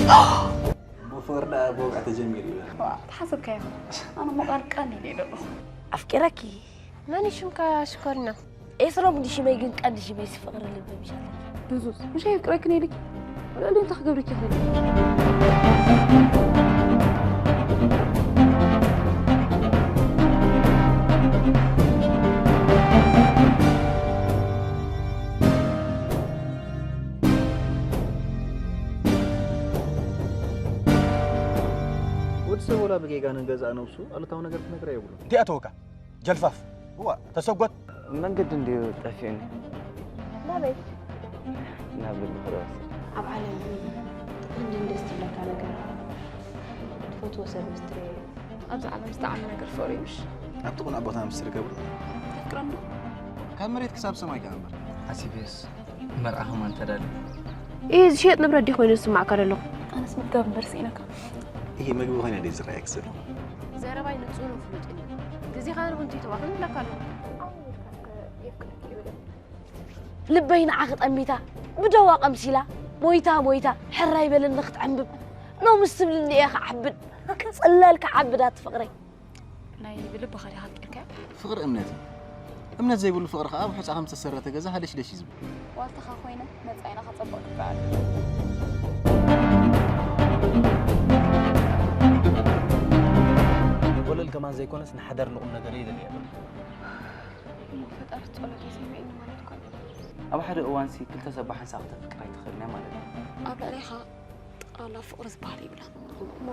ብፍቕሪ ደኣ ብወግዒ ተጀሚሩ ይበል። ተሓሰብካ ይኹን ኣነ ሞቓል ቀን ኢለ ኣለኹ። ኣፍቂረኪ። መን እዩ ሽምካ ሽኮሪና? ኤፍረም እንዲ ሽመይ ግን ቀንዲ ሽመይ ሲ ፍቕሪ ልቢ ምሻለኪ። ብዙዝ ምሽ የፍቅረኪ ነይልኪ ወለሉ እንታይ ክገብርኪ ይኽእል። ወዲ ሰብ ወላ ብጌጋ ንገዛእ ነብሱ ኣሉታዊ ነገር ክነግራ የብሉን። እንታይ ኣተወካ? ጀልፋፍ። እዋ፣ ተሰጎት። መንገዲ እንድዩ ጠፊኡኒ። ናበይ? ናብ ልቢ ክረወስድ። ኣብ ዓለም ቀንድን ደስ ትብለካ ነገር ትፈትዎ ሰብ ምስ ትርእዮ። ኣብዚ ዓለም ዝጠዓመ ነገር ፍቕሪ እዩ ምሽ? ኣብቲ ቁኑዕ ቦታ ምስ ትርከቡ። ተፍቅረኒ ዶ? ካብ መሬት ክሳብ ሰማይ ከኣ እምበር። ሓሲበስ መርዓ ኸማን ተዳልዩ። ይህ ዝሸየጥ ንብረት ዲ ኮይኑ ዝስማዕካ ዘለኹ? ኣነስ ምጋብ እምበር ስኢነካ። ይሄ ምግቢ ኮይነ ደይ ዝረኣየክ ዘሎ። ዘረባይ ንጹርን ፍሉጥን እዩ። ግዜኻ ንቡንቲ ተባኽን ይብለካ ኣለኹ። ልበይ ንዓኺ ጠሚታ ብደዋ ቀምሲላ ሞይታ ሞይታ ሕራይ በለኒ ክትዕንብብ ሎምስ ትብልኒ እየ ክዓብድ ክጽለል ክዓብድ ኣቲ ፍቕረይ። ናይ ብልብኻ ዲኻ ኣፍቂርካያ? ፍቕሪ እምነት እዩ። እምነት ዘይብሉ ፍቕሪ ከኣ ኣብ ሑጻ ከም ዝተሰረተ ገዛ ሃደሽደሽ እዩ ዝብል። ዋልታኻ ኮይነ መጻኢና ከጸብቕ ግበኣል። ወለል ከማን ዘይኮነስ ንሓዳር ንቑም ነገር እየ ደልያ። እሞ ፈጣሪ ጸሎተይ ሰሚዕኒ ማለት እኮ እዩ። ኣብ ሓደ እዋንሲ ክልተ ሰብ ብሓንሳእ ክተፍቅር ኣይትኽእልን እያ ማለት እዩ። ኣብ ልዕሌኻ ጠቕላላ ፍቕሪ ዝበሃል የብላን። እሞ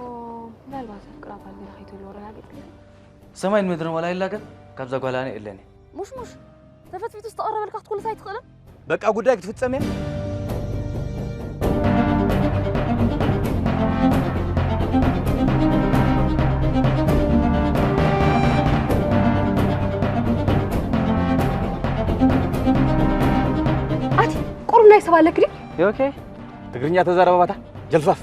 ምናልባት ኣፍቅራ ጓል ገለ ከይትህልዎ ኣረጋጊጽ ሰማይን ምድርን ዋላ ይላገብ ካብዛ ጓል ኣነ የለን እየ። ሙሽሙሽ ተፈትፊቱ ዝተቐረበልካ ክትኩልስ ኣይትኽእልን? በቃ ጉዳይ ክትፍጸም እያ። ኣቲ ቁሩብ ናይ ሰብ ኣለክ ድዩ? ኦኬ ትግርኛ ተዛረባባታ ጀልፋፍ።